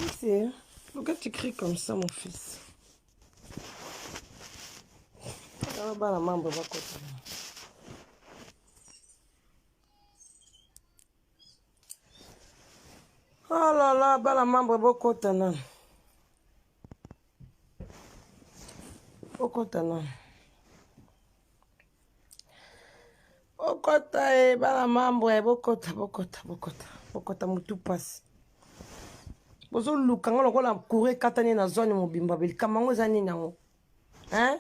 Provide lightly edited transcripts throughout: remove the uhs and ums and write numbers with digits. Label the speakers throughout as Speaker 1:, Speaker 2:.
Speaker 1: C'est pourquoi tu cries comme ça, mon fils? Bana mambo bakota. Oh là là, bana mambo bokota nanu. Bokota nanu. Bokota e bana mambo e bokota bokota bokota bokota mutu pasi. Bozoluka nga lokola courant ekatani na zone mobimba likambo yango eza nini yango? Hein?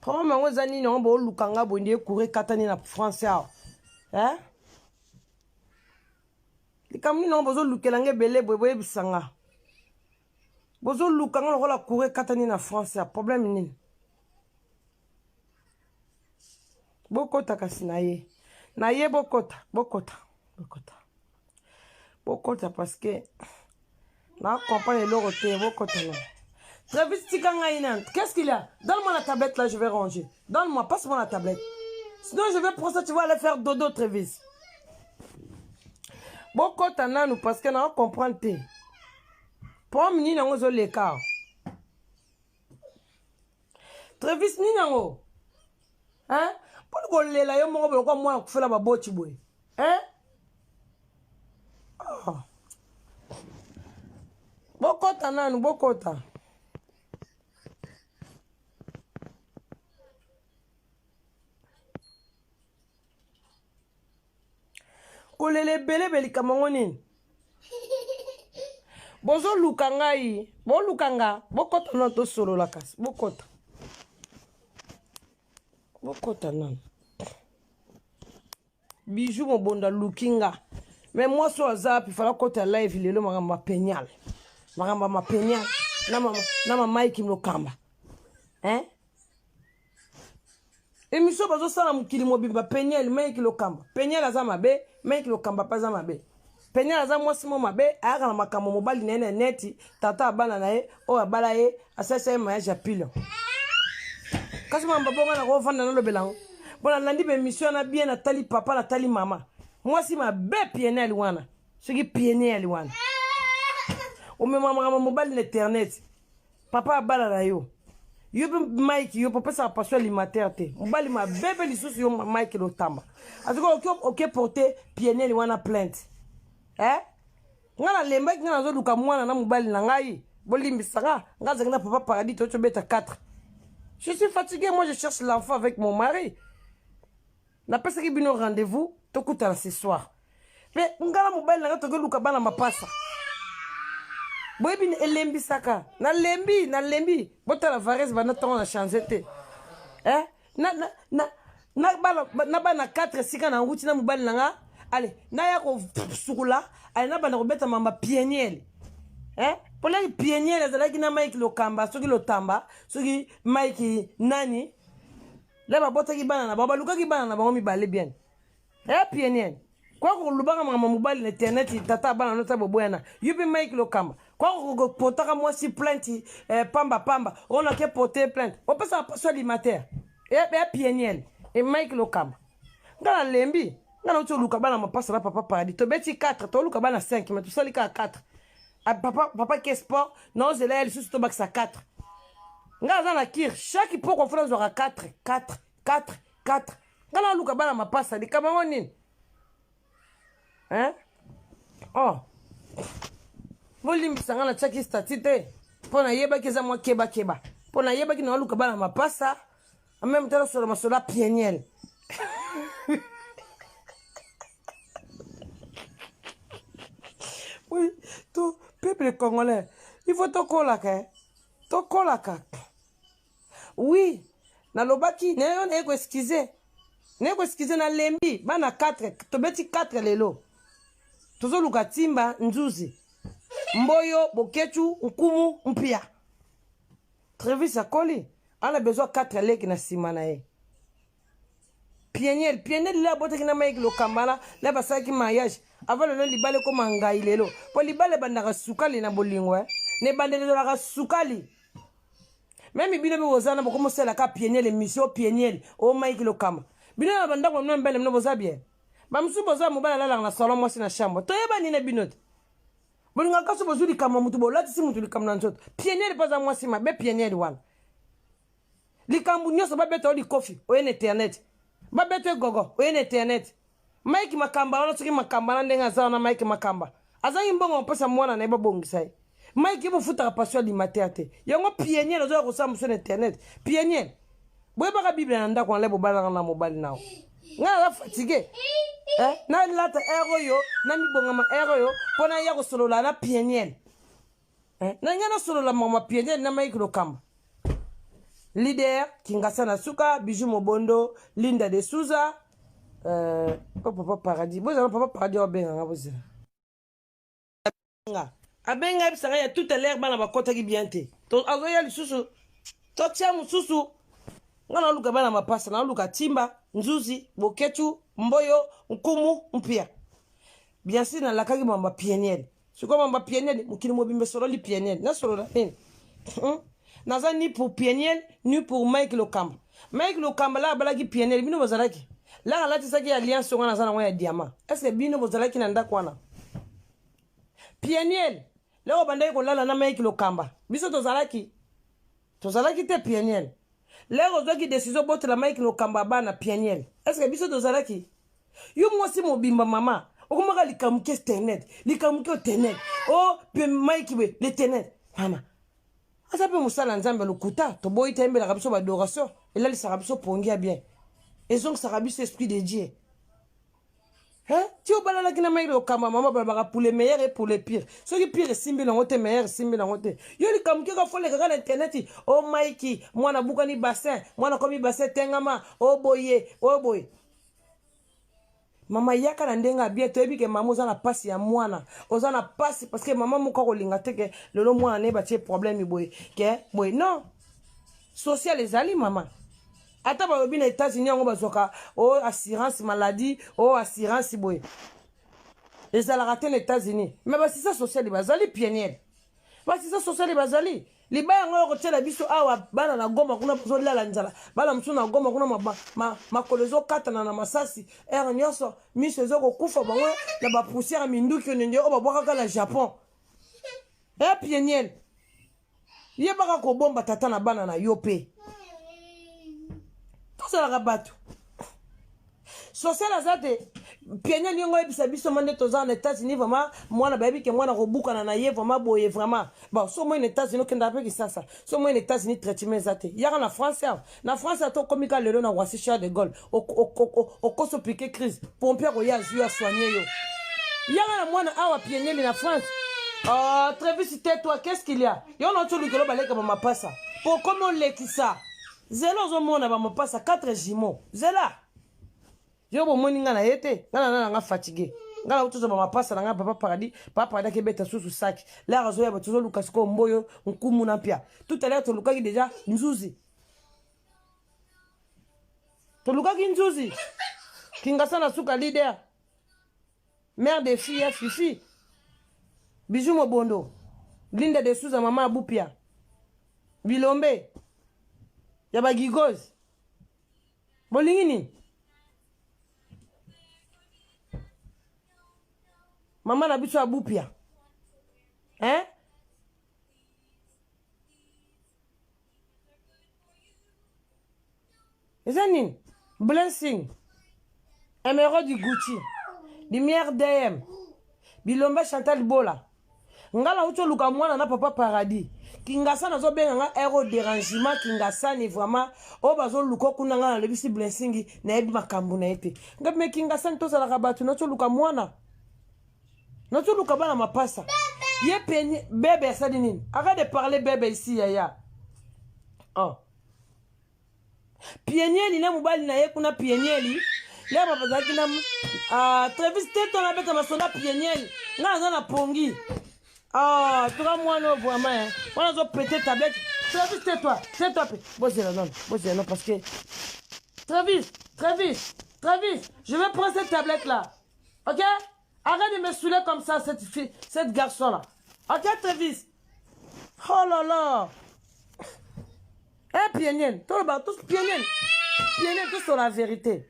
Speaker 1: Problème yango eza nini yango boluka nga boye nde courant ekatani na français awa? Hein? Likambo nini yango bozolukela nga ebele boye boyebisa nga. Bozoluka nga lokola courant ekatani na français problème nini? Bokota kasi na ye. Na ye bokota, bokota, bokota. Bokota parce que na comprendre eloko te, bokota na. Travis tika ngai nanu. Qu'est-ce qu'il y a? Donne-moi la tablette là, je vais ranger. Donne-moi, passe-moi la tablette. Sinon je vais prendre ça, tu vas aller faire dodo Travis. Bokota nanu parce que na comprendre te. Problème nini yango ezoleka? Travis nini yango? Hein? Mpona kolela yo moko lokola mwana kufela baboti boye. Hein? Oh. Bokota nanu, bokota. Kolela ebele be likambo yango nini? Bozoluka ngai, boluka nga, bokota nanu tosolola kasi, bokota. Bokota nanu. Bijou mobondo aluki nga. Mais mwasi oyo aza wapi? Fala kota live lelo makambo ya penial. Makambo ya mapenial na mama na mama Mike Lokamba. Hein? Emission bazosala mokili mobimba Peniel Mike Lokamba. Peniel aza mabe, Mike Lokamba pe aza mabe. Peniel aza mwasi mo mabe, ayaka na makambo mobali na ye na neti, tata abana na ye, oyo abala ye, asalisa ye mariage ya pilo. Kasi mamba bonga na kovanda nalobela yango. Bon nalandi ba emission wana bien, natali papa, natali mama. Mwasi mabe Peniel wana. Soki Peniel wana. Omema makambo mobali na internet. Papa abala na yo. Yo pe Mike yo popesaka pension alimentaire te. Mobali mabe pe lisusu yo Mike Lotamba. En tout cas oke oke porter Peniel wana plainte. Eh? Nga nalembaki nga nazoluka mwana na mobali na ngai. Bolimbisa nga, nga azalaki na papa paradis to tobeta 4. Je suis fatigué, moi je cherche l'enfant avec mon mari. Napesaki bino rendez-vous tokutana ce soir. Pe nga na mobali na nga tokoluka bana mapasa. Boyebi elembisaka. Nalembi, nalembi. Botala varese banda ntongo na change te. Eh? Na, na, na, na bana, na bana 4 esika na nguti na mobali na nga. Ale, naya kosukola, ale na banda kobeta mamba pieniel. Eh? Polaki pieniel azalaki na Mike Lokamba, soki Lotamba, soki Mike nani. La babotaki bana na bango, balukaki bana na bango mibale bien. Eh pieniel. Kwa kolobaka makambo mobali na internet tata bana nota boboyana. Yo pe Mike Lokamba. Kwa kopotaka mwasi plainte eh, pamba pamba. On a ke porter plainte. Opesa pension alimentaire. Eh eh pieniel. Et Mike Lokamba. Nga na lembi. Nga na luka bana mapasa na papa paradis. Tobeti 4, toluka bana 5, mais tosali kaka 4. Ah, papa papa ke sport, na ozela ya lisusu tobakisa 4. Nga aza na kir, chaque poko fona zwaka 4, 4, 4, 4. Nga na luka bana mapasa, likambo yango nini? Hein? Oh. Bolimbisa nga natiaki statut te mpo nayebaki eza mwa kebakeba mpo nayebaki naoluka bana mapasa en même temps nasola masolo ya pieniel. Oui, to peuple congolais, il faut tokolaka, tokolaka. Oui, nalobaki na yo naye koexcuse naye koexcuse nalembi bana 4 tobeti 4 lelo tozoluka timba nzuzi mboyo bokechu nkumu mpia Travis akoli ana besoin 4 leki na nsima na ye. Pieniel Pieniel lelo abotaki na Mike Lokambala la basalaki mariage avant lelo libala ekoma ngai lelo po libala ebandaka sukali na bolingo eh. Na ebandeli ezalaka sukali meme bino mpe boza na bokomosalaka Pieniel émission Pieniel o Mike Lokamba bino na bandako na bino mbele bino boza bien bamosusu boza mobali alalaka na salon mwasi na chambre toyebani na bino te. Bolingaka so bozwi likambo ya motu, bolatisi motu likambo na nzoto. Pieniel mpe aza mwasi mabe. Pieniel wana, likambo nyonso babeta yo likofi, oye na internet. Babeta yo gogo, oye na internet. Mike Makamba wana, soki Makamba na ndenge aza wana, Mike Makamba azangi mbongo kopesa mwana na ye babongisa ye. Mike, ye bofutaka passion alimataire te. Yango Pieniel ozoya kosala mosu na internet. Pieniel, boyebaka Bible na ndako na le bobalaka na mobali nao. Ngai naza fatigue eh? Nalata aire oyo, namibongama aire oyo mpo naya kosolola na Pieniel eh? Na ngai nasolola mama Pieniel na Mike Lokamba, leader Kingasa na suka, Bijou Mobondo, Linda de Souza, oh, Papa Paradis. Bozala Papa Paradis obenganga, bozela nga abenga, yebisanga ya tout à l'heure bana bakɔtaki bien te. Azoya lisusu, totia mosusu. Nga naluka bana mapasa, naluka Timba, Nzuzi, Boketu, Mboyo, Nkumu, Mpia. Bien sûr nalakaki mamba Pieniel. Sikoyo mamba Pieniel, mokili mobimba esololi Pieniel. Nasolola nini? Naza ni pour Pieniel ni pour Mike Lokamba. Mike Lokamba la abalaki Pieniel, bino bozalaki? Laka alatisaki alliance wana, naza nango ya diamant. Est ce que bino bozalaki na ndako wana? Pieniel, leo bandaki kolala na Mike Lokamba, biso tozalaki? Tozalaki te. Pieniel, lero ozwaki décision botela Mike Lokamba bana, Pieniel, est ce que biso tozalaki? Yo mwasi mobimba, mama, okomaka likambo ke internet, likambo ke internet o pe Mike boye l'internet. Mama aza mpe mosala Nzambe, lokuta toboyi te. Ayembelaka biso baadoration, elalisaka biso pongi ya bien, ezongisaka biso esprit de Dieu. Ti obalalaki na Mike Lokamba, mama, balobaka pour le meilleur et pour le pire. Soki pire esimbi nango te, meilleur esimbi nango te. Yo likambo keka foleka kaka na internet: o Mike, mwana bukani bassin, mwana komi bassin tengama, o boye, o boye. Mama, yaka na ndenge ya bien. Toyebi ke mama oza na pasi ya mwana, oza na pasi parce que mama moko akolinga te ke lelo mwana ne batie problème boye ke boye. Non, social ezali, mama. Ata balobi na États-Unis yango bazwaka o assurance maladie, o assurance boye, ezalaka te na États-Unis. Mais basisa sociale bazali, Pieniel, basisa sociale bazali. Libaya yango oyo kotiela biso awa, bana na Goma kuna bazolala nzala, bana mosusu na Goma kuna makolo ezokatana na masasi ere nyonso, miso ezokokufa bango na bapoussière ya minduki onende oyo babwakaka na Japon. E Pieniel, yebaka kobomba tata na bana na yo mpe. Tozalaka bato social aza te. Pieniel, yongo oyebisa biso ma nde toza na États-Unis. Vraiment, mwana bayebi ke mwana kobukana na ye vraiment boye. Vraiment, bon, so moi na États-Unis, okendaka mpe Kisasa. So moi na États-Unis, traitement eza te. Yaka na France awa. Na France ata okomi ka lelo na Roissy Charles de Gaulle, okosi opiquer crise, pompier akoya, azwi yo, asoigne yo. Yaka na mwana awa, Pienieli, na France. Oh, Travis, tais-toi, qu'est-ce qu'il y a? Yo na otolukelo baleka bamapasa po okomi olekisa zela, ozomona bamapasa 4 jumeaux. Zela, yo bomoni nga na ye te. Nga na nanga fatigue, nga na tozwa bamapasa na nga. Papa Paradis, Papa Paradis akebeta susu saki lere azoyaba. Tozoluka sikoyo Mboyo, Nkumu na Mpia. Tout à l'heure tolukaki déjà Nzuzi, tolukaki Nzuzi Kingasa na suka, leader, mère de fille ya Fifi, Bijou Mobondo, Linda de Souza, mama Abupia, Bilombe ya bagigozi. Bolingi nini? Mama na biso Abupia, hein? Eza nini? Blessing, Emeraude, Gucci, Lumière, DM, Bilomba, Chantal Bola. Nga nauti oluka mwana na Papa Paradis Kingasani, azobenga nga ero dérangement. Kingasani vraiment oyo bazoluka kuna, nga nalobisi Blessing, nayebi makambo na ye te. Nga me Kingasani, tozalaka bato. Nauti oluka mwana, nauti oluka bana mapasa. Ye peni bebe asali nini? Arrête de parler bebe ici, yaya. Oh. Pienieli na mobali na ye kuna, Pienieli lero bazalaki na Trevis te. To nabeta masolo Pienieli, nga naza na pongi. Ah, toka mwana oyo vraiment, hein. Wana azopete tablette. Travis, tais-toi, tais-toi mpe. Bozela nano, bozela nano, parce que Travis, Travis, Travis, je vais prendre cette tablette là, ok? Arrête de me saouler comme ça, cette fille, cette garçon là, ok? Travis, oh là là. Eh, Pieniel, toloba tous Pieniel, Pieniel, tous sur la vérité.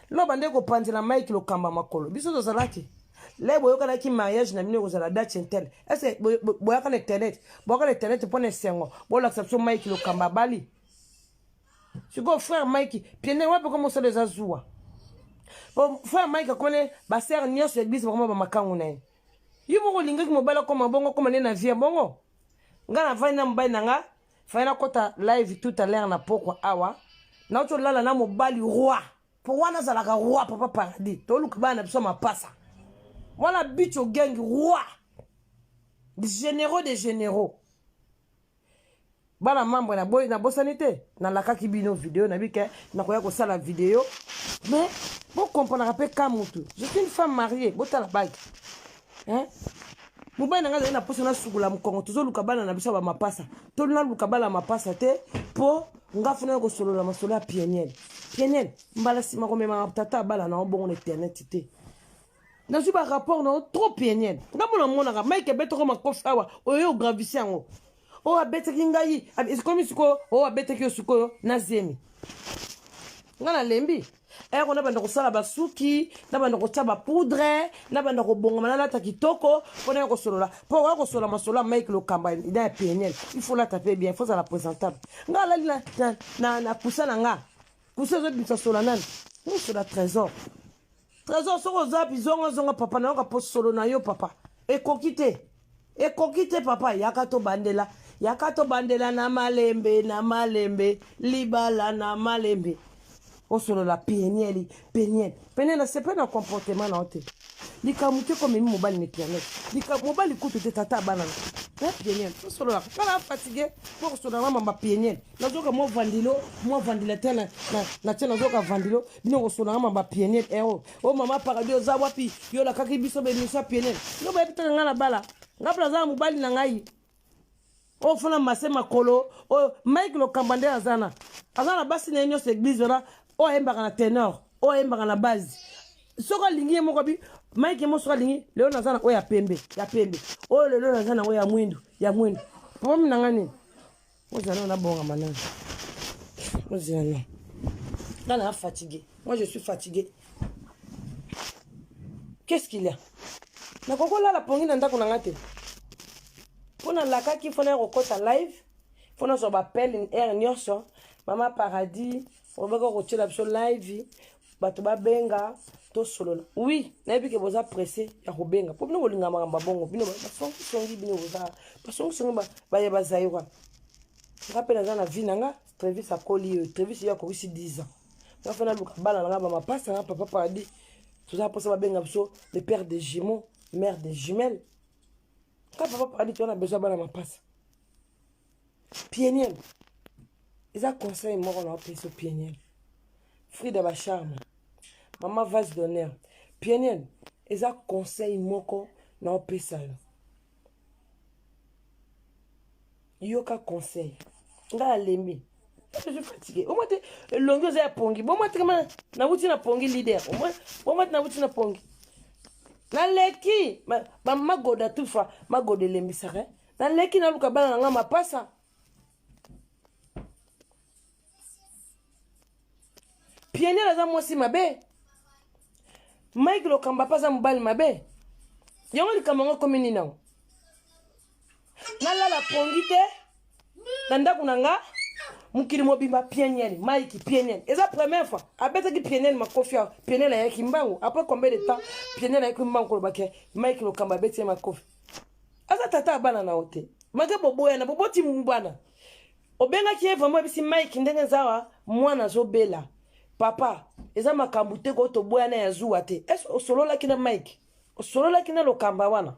Speaker 1: Loba nde kopanzela Mike Lokamba makolo. Biso tozalaki. Le boyokanaki mariage na bino ekozala date intel. Est-ce boyaka na internet? Boyaka na internet mpo na esengo. Bolakisa biso Mike Lokamba abali. Sikoyo frère Mike, piene wapi ko mosala eza zuwa. Bon, frère Mike akone ba sœur nyonso ya église bakoma ba makangu na ye. Yo moko olingaki mobali akoma bongo akoma nde na vie ya bongo. Nga navandi na mobali na nga, fallait nakota live tout à l'heure na pokwa awa. Nauti olala na mobali roi. Po wana azalaka roi papa paradis. Toluka bana na biso mapasa. Wana bicho gang roi. Généraux des généraux. Bana membre na boy na bosani te nalakaki bino video na bike nakoya kosala video mais bo comprendra pe ka mutu. Je suis une femme mariée, botala bague. Hein? Mobali na ngai azali na posa nasukola mokongo, tozoluka bana na biso ya bamapasa. To naluka bana mapasa te po nga funa kosolola masolo ya pieniel. Pieniel mbala nsima komema tata bana na bongo na internet te. Nazwi ba rapport na yo trop pieniel. Nga mona monaka Mike abetaka makofi awa oyo ogravisi yango. Oyo abetaki ngai ekomi sikoyo, oyo abetaki yo sikoyo na zemi. Nga nalembi. Ero na banda kosala basuki, na banda kotia ba poudre, na banda kobongama, nalata kitoko mpo na ya kosolola. Mpo oya kosolola masolo ya Mike Lokamba na ya PNL, il faut lata mpe bien, il faut zala présentable. Nga alali na, na, na, na kusa na nga. Kusa ezobimisa sola nani? Sola trésor. Trésor soki oza wapi zonga zonga papa nayoka po solo na yo papa ekoki te ekoki te papa yaka tobandela yaka tobandela na malembe na malembe libala na malembe osolola penieli peniel peniel nasepeli na comportement na yo te likambo te komemi mobali na internet likambo mobali kutu te tata abana na peniel tosololaka nga na fatigue mpo kosolola na mamba peniel nazoka mwa vandilo mwa ventilateur na, na, na tie nazoka vandilo bino kosolola na mamba peniel ero eh, o oh, mama paradis oza wapi yo olakaki biso bemission ya peniel yo boyebi teke nga na bala nga mpe naza na mobali na ngai oyo fona mase makolo oyo mike lokamba nde aza na aza na basi na ye nyonso eglise wana oyo ayembaka na tenor oyo ayembaka na base soki alingi ye moko bi mike mo soki alingi lelo naza na oyo ya pembe ya pembe oyo lelo naza na oyo ya mwindu ya mwindu problème na ngai nini ozala na nabongama nani ozala na nga na fatigué moi je suis fatigué qu'est-ce qu'il y a nakoki kolala pongi na ndako na nga te mpo nalakaki mpo naya kokɔta live mpo nazwa bapele aire nyonso mama paradis olobaki kotyela biso live bato babenga tosolola oui nayebi ke boza presse ya kobenga mpo bino bolinga makambo ya bongo bino basongisongi bino boza basongisongi baya bazairwa nga mpe naza na vie na nga trevis akoli yo trevis yo akokisi 10 ans nga mpe naluka bana na nga bamapasa nga papa paradis toza mposa babenga biso le père de jumeaux mère de jumelle nga papa paradis toza na besoin bana mapasa pieniel eza conseil moko na opesa pieniel frida bacharme mama vase d'honneur pieniel eza conseil moko na opesa yo yoka conseil ngai alembi je suis fatigué omoi te elongi oza ya pongi bomoi te kama nawuti na pongi leader omoi bomoi te nawuti na pongi naleki bamagoda tufa magoda elembisaka naleki naluka bana na ngai mapasa pieniel aza mwasi mabe mike lokamba mpe aza mobali mabe yango likambo yango ekomi nini yango nalala pongi te na ndako na nga mokili mobimba pieniel mike pieniel eza première fois abetaki pieniel makofi awa pieniel ayaki mbangu après combien de temps pieniel ayaki mbangu koloba ke mike lokamba abeti ye makofi aza tata ya bana na yo te make boboyana boboti bana obengaki ye vraiment ebisi mike ndenge eza awa mwana azobela papa eza makambo te ko toboyana ya zuwa te ese osololaki na mike osololaki na lokamba wana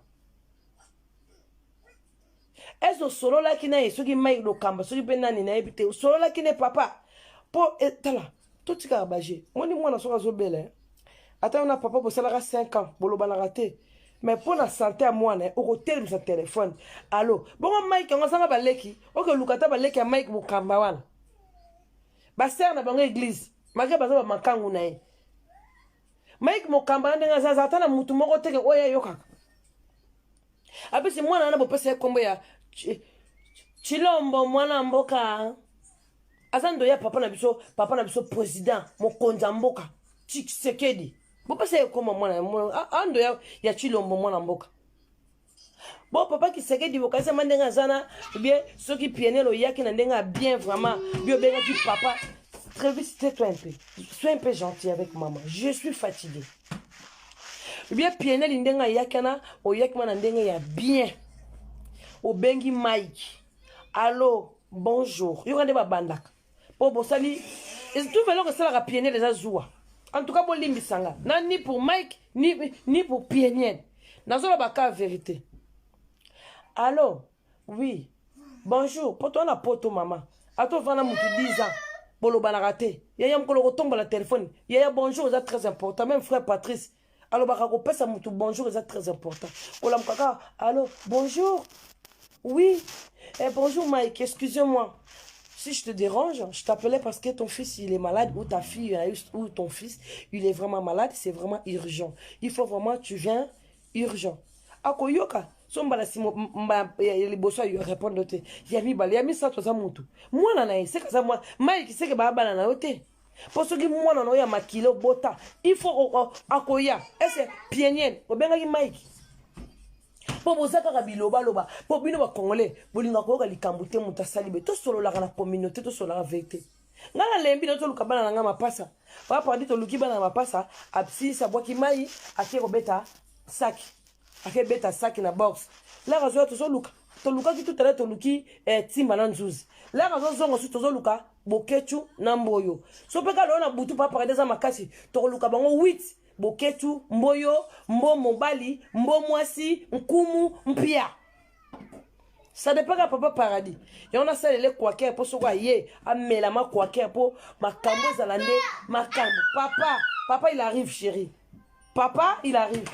Speaker 1: ese osololaki na ye soki mike lokamba soki mpe nani nayebi te osololaki ne papa mpo eh, tala totikaka baje moni mwana soki azobela eh. ata yo na papa bosalaka 5 ans bolobanaka te mais mpo na sante ya mwana eh, okotelemisa telefone alo bongo mike yango azanga baleki okoluka ata baleki ya mike bokamba wana basere na bango eglise malgre baza bamakangu na ye mike mokamba na ndenge aza ata na mutu moko teke oyo ayokaka apesi mwana wana bopesa ye nkombo ya chilombo mwana mboka aza ndoyi ya papa na biso papa na biso président mokonzi ya mboka tshisekedi Bopesa ye koma mwana ando ya, ya Tshilombo mwana mboka. Bon papa Kisekedi bokanisa ma ndenge aza na bien soki PNL oyaki na ndenge ya bien vraiment bio obengaki papa Travis tais-toi un peu. Sois un peu gentil avec maman. Je suis fatigué. Bien PNL ndenge ayaki na oyaki ma na ndenge ya bien. Obengi Mike. Allo, bonjour. Yoka nde babandaka. Po bosali tout eloko esalaka PNL eza zuwa. En tout cas bolimbisa nga. Na ni pour Mike ni, ni pour PNL. Nazoloba ka vérité. Allo, oui. Bonjour. Poto wana poto mama. Ato vana mutu 10 ans. Bolobanaka te. Yaya mokolo kotombola téléphone. Yaya bonjour eza très important. Même frère Patrice alobaka kopesa mutu bonjour eza très important. Kolamuka kaka allo, bonjour. Oui. Eh, bonjour Mike, excusez-moi. Si je te dérange, je t'appelais parce que ton fils, il est malade, ou ta fille, ou ton fils, il est vraiment malade, c'est vraiment urgent. Il faut vraiment, tu viens, urgent. Akoyoka, so mbala simo mba ya liboso ayo répondre te. Ya mibale, ya misato aza mutu. Mwana na ye, seka aza mwana. Mike, seke ba bana na yo te. Po soki mwana na yo ya makila obota, il faut akoya. Ese pieniel, obengaki Mike. Po boza kaka bilobaloba, po bino ba congolais bolinga koyoka likambo te moto asali be. Tosololaka na communauté, tosololaka vérité. Nga nalembi na toluka bana na nga mapasa. Papa Pardi toluki bana na mapasa, absisi abwaki mai, ake kobeta saki. Ake beta saki na box. Laka zoya tozoluka. Tolukaki tout à l'heure toluki eh, timba na nzuzi. Laka zozonga su tozoluka bokechu na mboyo. So pe kala na butu Papa Pardi eza makasi, tokoluka bango 8. Boketu, mboyo, mbo mobali, mbo mwasi, nkumu, mpia. Ça dépend ka papa Paradis. Yango nasalele kwaker po soko aye amela ma kwaker po makambo ezala nde makambo. Papa, papa il arrive chérie. Papa il arrive.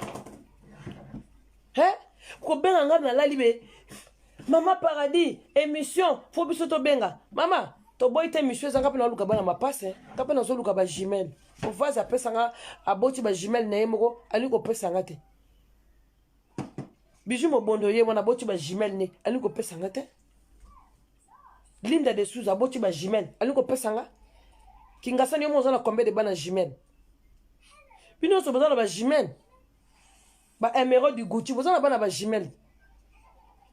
Speaker 1: Hein? Kobenga nga nalali be. Mama Paradis, émission, faut biso tobenga. Mama, toboyi te émission ezanga mpe naluka bana mapase, nga mpe nazoluka ba jumelle. Vase apesa nga aboti ba jumelle na ye moko alingi kopesa nga te. Bijou Mobondo ye wana aboti ba jumelle ne alingi kopesa nga te. Linda de Souza aboti ba jumelle alingi kopesa nga. Kingasani yo oza na combien de bana jumelle? Bino nyonso boza na ba jumelle. Ba Emeraude du Gucci boza na bana ba jumelle.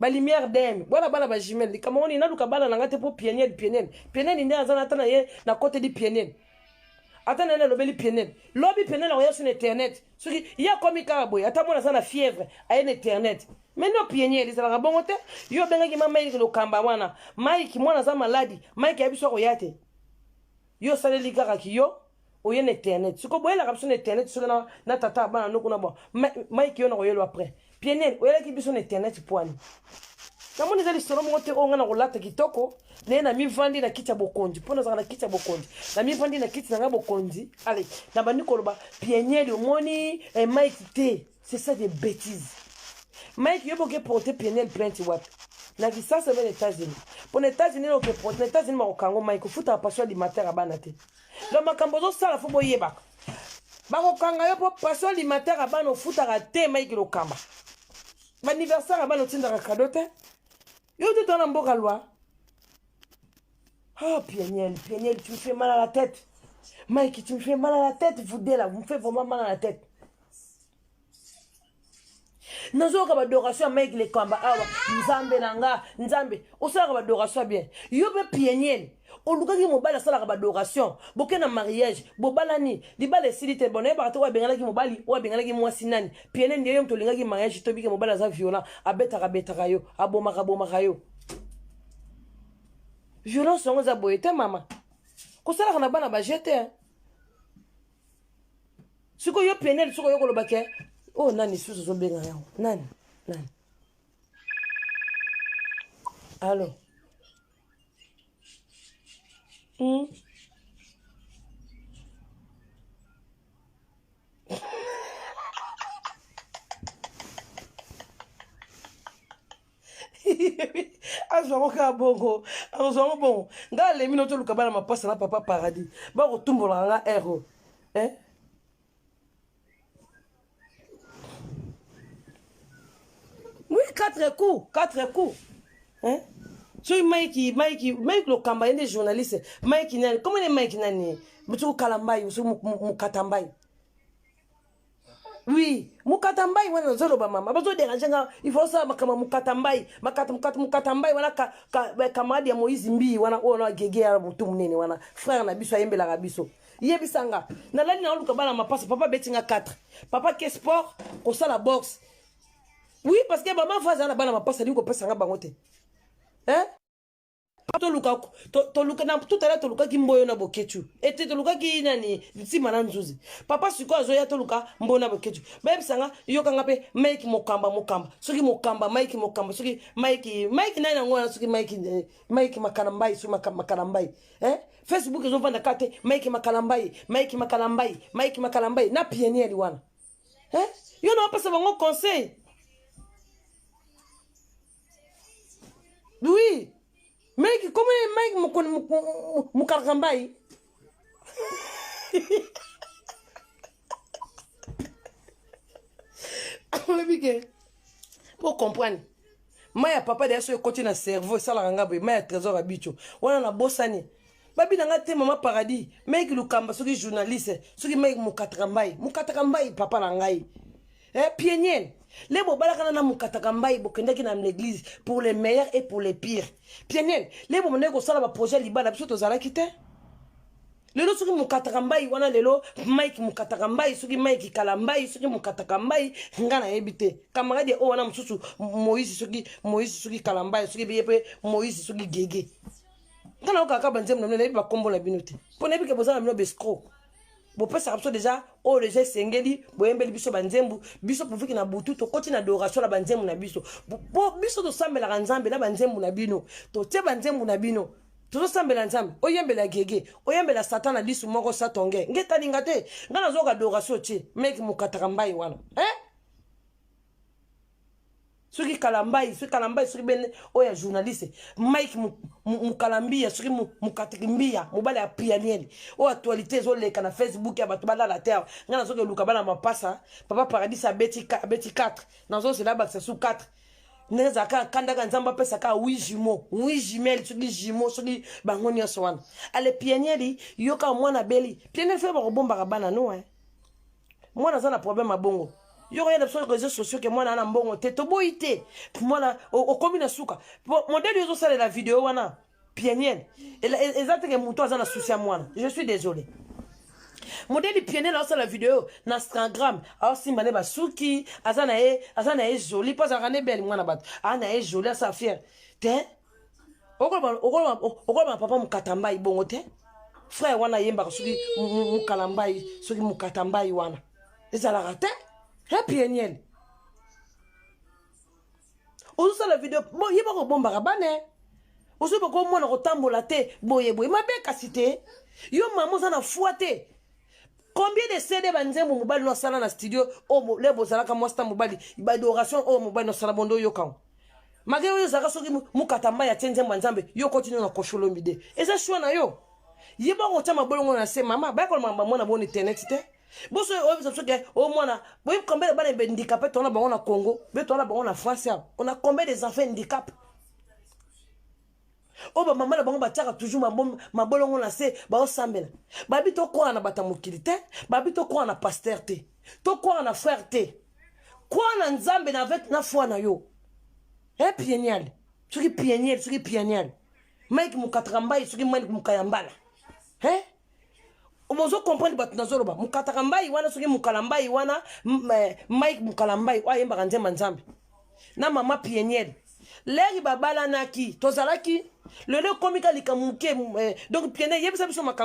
Speaker 1: Ba lumière d'Aime, bwana bana ba jumelle. Likambo ngoni naluka bana na nga te po pieniel pieniel. Pieniel nde aza na ata na ye na côté di pieniel. Ata na ye nalobeli pieniel. Lobi pieniel akoya sur internet. Soki ye akomi kaka boye, ata mwana aza na fièvre, aye na internet. Mais non pieniel ezalaka bongo te. Yo obengaki ma Mike Lokamba wana. Mike mwana aza maladi, Mike ayebi so akoya te. Yo osaleli kaka ki yo oye na internet. Siko boyelaka biso na internet soki na, na tata ya bana noko na bon. Mike yo na koyelo après. Pieniel oyelaki biso na internet poani. Namoni eza lisolo moko te oyo nga na kolata kitoko naye na mivandi na kiti ya bokonzi mpo nazalaka na kiti ya bokonzi na mivandi na kiti na ngai bokonzi ale nabandi koloba pieniel omoni eh, Mike te c'est ça des bêtises Mike yo boke porter pieniel plainte wapi na Kinshasa mpe na États-Unis mpo na États-Unis oke porter na États-Unis bakokango Mike ofutaka passion alimentaire ya bana te donc makambo ozosala fo boyebaka bakokanga yo mpo passion alimentaire ya bana ofutaka te Mike Lokamba anniversaire ya bana otindaka cadeau te yo te toza na mboka loi. Oh Pieniel, Pieniel, tu me fais mal à la tête. Mike, tu me fais mal à la tête, vous deux là, vous me faites vraiment mal à la tête. Nazoyoka badoration ya Mike Lekamba awa, nzambe na nga, nzambe, osalaka badoration ya bien. Yo pe Pieniel, olukaki mobali asalaka badoration, boke na mariage, bobalani, libala esili te, bon nayebaka te oyo abenganaki mobali, oyo abenganaki mwasi nani. Pieniel nde yo moto olingaki mariage, tobike mobali aza violent, abetaka betaka yo, abomaka bomaka yo. Violence yango eza boye te mama. Kosalaka na bana ba jete. Sikoyo yo Peniel sikoyo yo koloba ke oh nani susu ozobenga yango nani nani allo Azwa ngo kaka bongo, akozwa ngo bongo. Nga alemi no toluka bana mapasa na papa Paradis. Bakotumbolaka nga ero. Eh? Oui, 4 coups, 4 coups. Hein? Soki Mike, Mike, Mike Lokamba ye nde journaliste. Mike nani? Comment ne Mike nani? Mutu Kalambayi, mutu Mukatambayi. Oui, mukata mbai wana nazoloba mama, bazoderange nga, il faut osala makambo mukata mbai, makata mukata mukata mbai wana ka, ka, camarade ya Moïse Mbii wana oyo na gege ya motu monene wana, frère na biso ayembelaka biso. Yebisa nga, nalali na oluka bana mapasa, papa abeti nga 4. Papa ke sport, kosala boxe. Oui, parce que mama fa azala na bana mapasa, alingi kopesa nga bango te. Hein? Toluka toluka na tout à l'heure tolukaki mboyo na bokechu ete tolukaki nani nsima na nzuzi papa sikoyo azoya toluka mboyo na bokechu bayebisa nga yokanga mpe mike mokamba mokamba soki mokamba mike mokamba soki mike mike nani yango wana soki mike eh, mike makalambai soki makalambai eh? Facebook ezovanda kaka te mike makalambai mike makalambai mike makalambai na pienieli wana eh? Yo na opesa bango conseil. Oui, Mike, comment Mike Mukarambai? Olobi ke po comprendre mai ya papa deya soki ekoti na cerveau esalaka nga boye mai ya trésor ya bicho wana nabosani babi na nga te mama paradis mike lukamba soki journaliste soki mike mokataka mbai mokataka mbai papa na ngai. Eh, pieniel le bobalaka na mokataka mbai bokendaki na l'église pour les meilleurs et pour les pires. Pieniel le bomandaki kosala baprojet libala biso tozalaki te. Lelo soki mokataka mbai wana lelo mike mokataka mbai soki mike kala mbai soki mokataka mbai nga nayebi te camarade oyo wana mosusu moïse soki moïse soki kala mbai soki ye mpe moïse soki gege nga nayokaka banzembo na bino nayebi bakombo na bino te mpo nayebi ke boza na bino bescro bopesaka biso deja oyo deja esengeli boyembeli biso banzembu biso poviki na butu tokoti na adoration na banzembu na biso po biso tosambelaka nzambe na banzembu na bino totie banzembu na bino tozosambela nzambe oyembela gege oyembela satan na lisu moko satonge nge talinga te nga nazoyoka adoration tie meki mokataka mbai wana eh? Soki kalambai soki kalambai soki bene oyo ya journaliste mike mukalambiya soki mukatiki mbiya mobali ya pianiel oyo actualité ezoleka na facebook ya bato balala te awa ngai nazoki eluka bana mapasa papa paradis abeti abeti 4 nazozela abakisa su 4 ndenge ezalaka kandaka nzambe apesaka 8 jumeau 8 jumelle soki jumeau soki bango nyonso wana ale pianieli yoka mwana beli pianiel fe bakobombaka bana no eh. Mwana aza na problème ya bongo yo koya na biso réseaux sociaux ke mwana ana mbongo te toboyi te mwana okomi na suka modèle yo ozosalela video wana pieniel eza teke moto aza na souci ya mwana. Je suis désolé, modèle pieniel aosala video na Instagram aosimba nde basuki aza na ye aza na ye joli mpo azalaka nde bele mwana bato aa na ye joli asa fier te okoloba papa mokata mbai bongo te frère wana ayembaka soki mokala mbai soki mokata mbai wana ezalaka te he pieniel ozosala video yeba kobombaka bana ozoyeba komona kotambola te boye boye mabe kasi te yo mama oza na foi te. Combien de CD banzembo mobali no asala na studio oyo le bozalaka mwasi na mobali baadoration oyo mobali no asala bondo oyoka malgré oyo ezalaka soki mokata mbai atie nzembo ya nzambe yo continue na Koffi Olomide eza choix na yo yeba kotya mabolongo na se mama bayekola bamwana boni internet te boso oyebisa soki o mwana boyebi combien de bana handicapé tona bango na Congo be tona bango na France awa on a combien des enfants handicap oyo bamama na bango batiaka toujours mabolongo na se baosambela babi tokwaka na bato ya mokili te babi tokwaka na pasteur te tokwaka na frère te kwa na nzambe na avec na foi na yo e pienial soki pieniel soki pienial mike mokataka mbai soki mike mokayambala eh? Bozo comprendre bato nazoloba mokataka mbai wana soki mokala mbai wana mike mokala mbai oyo ayembaka nzemba nzambe na mama pieniel leri babalanaki tozalaki lelo ekomi ka likambo moke. Donc pieniel yebisa biso makambo.